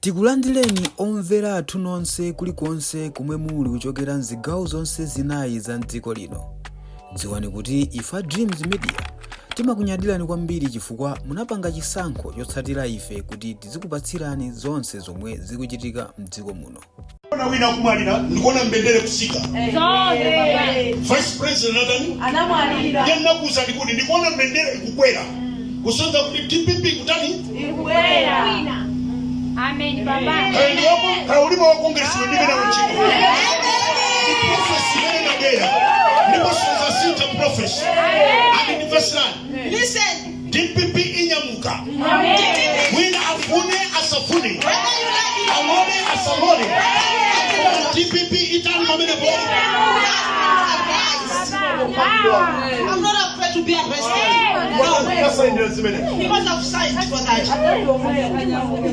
Tikulandireni omvera athu nonse kulikonse komwe muli kuchokera mzigawo zonse zinayi za mdziko lino. Dziwani kuti ife a Dreams Media timakunyadirani kwambiri chifukwa munapanga chisankho chotsatira ife kuti tizikupatsirani zonse zomwe zikuchitika mdziko muno. Ona wina kumwalira, ndikuona mbendere kusika. Vice president atani? Anamwalira. Ndiye ndinakuwuzani kuti ndikuona mbendere ikukwera, kusonyeza kuti DPP kutani? Ikukwera. Amen, Baba. Kaya ndiwapo, kaya ulipo wa Congress, ndilibe nawo ntchito. Ndi prophecy imene inabwera, ndipo sizasintha prophecy. Andimveserani. Listen. DPP inyamuka, wina afune asafune, Whether you like it alole asalole, DPP itani pamenepo? I'm not afraid to be arrested. No. Zimene Because I've signed for that.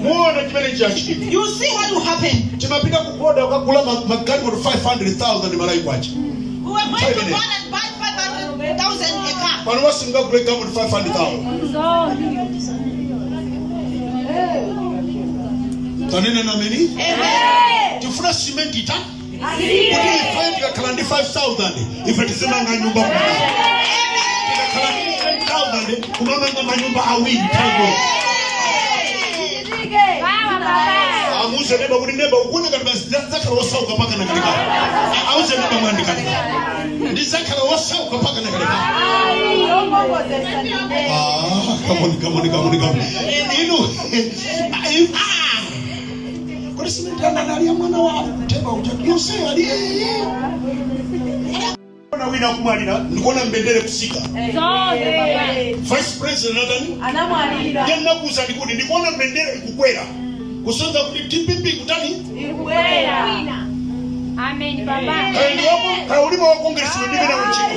Muona chimene chachitika. You see what will happen. Timapita ku border kukagula magalimoto 500,000 Malawi kwacha. We were going to go and buy 500,000 a car. Pano wasingagule galimoto 500,000. Tanena nameni. Amen. Tifuna simenti ita kuti ife tikakhala ndi 5000 ife tizimanga nyumba kumene, tikakhala ndi 10,000 kumamanga manyumba awiri tango. Amuze neba kuti, "Neba, ukuona ngati basi ndidzakhala wosauka paka na kalekale?" Auze neba mwandikanika, "Ndidzakhala wosauka paka na kalekale?" Ah, come on, come on, come on, come on. Inu ah, kuti simenti anadali mwana wa kuteba uja yonse ali. Ona wina kumwalira, ndikuona mbendere kusika. Vice president atani? Anamwalira. Ndiye ndinakuwuzani kuti ndikuona mbendere ikukwera, kusonyeza kuti DPP kutani? Ikukwera. Amen, Baba. Kaya ndiwapo, kaya ulipo wa Congress, ndilibe nawo ntchito.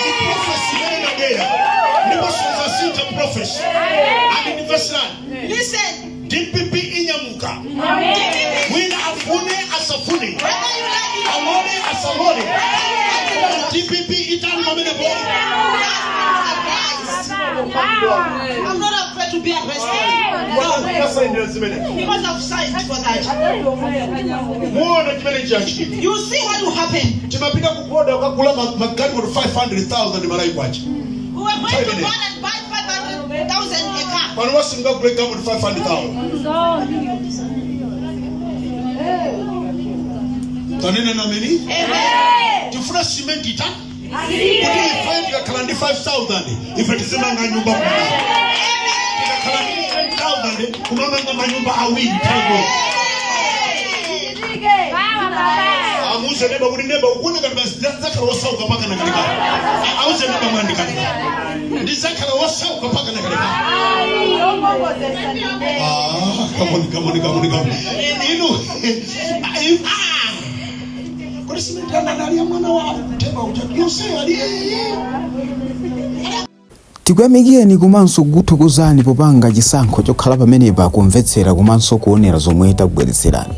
Ndi prophecy imene inabwera, ndipo sizasintha prophecy. Andimveserani. Listen. DPP inyamuka, wina afune asafune, Whether you like it alole asalole, DPP itani pamenepo? I'm not afraid to be arrested. No. Because I've signed for that. Muona chimene chachitika. You see what will happen. Timapita ku border kukagula magalimoto 500,000 Malawi kwacha. We were going to go and buy 500,000 a car. Pano wasingagule galimoto 500,000. Tanena nameni. Amen. Tifuna simenti ita kuti ife tikakhala ndi 5000 ife tizimanga nyumba kumene, tikakhala ndi 10,000 kumamanga manyumba awiri tango. Amuze neba kuti, "Neba, ukuona ngati basi ndidzakhala wosauka paka na kalekale?" Auze neba mwandikanika, "Ndidzakhala wosauka paka na kalekale?" Ah, come on, come on, come on, come on. Inu ah, kuti simenti anadali mwana wa kuteba uja yonse ali. Tikuyamikeni komanso kukuthokozani popanga chisankho chokhala pamenepa kumvetsera komanso kuonera zomwe takubweretserani.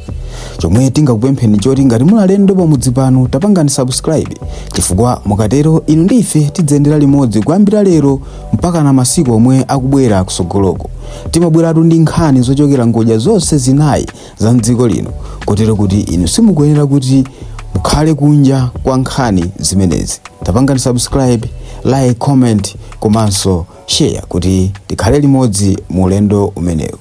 Chomwe tingakupempheni choti ngati muli alendo pamudzi pano, tapangani subscribe, chifukwa mukatero inu ndi ife tidzayendera limodzi kuyambira lero mpaka na masiku omwe akubwera kusogoloko. Timabweratu ndi nkhani zochokera ngodya zonse zinayi za mdziko lino, kotero kuti inu simukuyenera kuti mukhale kunja kwa nkhani zimenezi. Tapangani subscribe, like, comment komanso share kuti tikhale limodzi mu ulendo umenewu.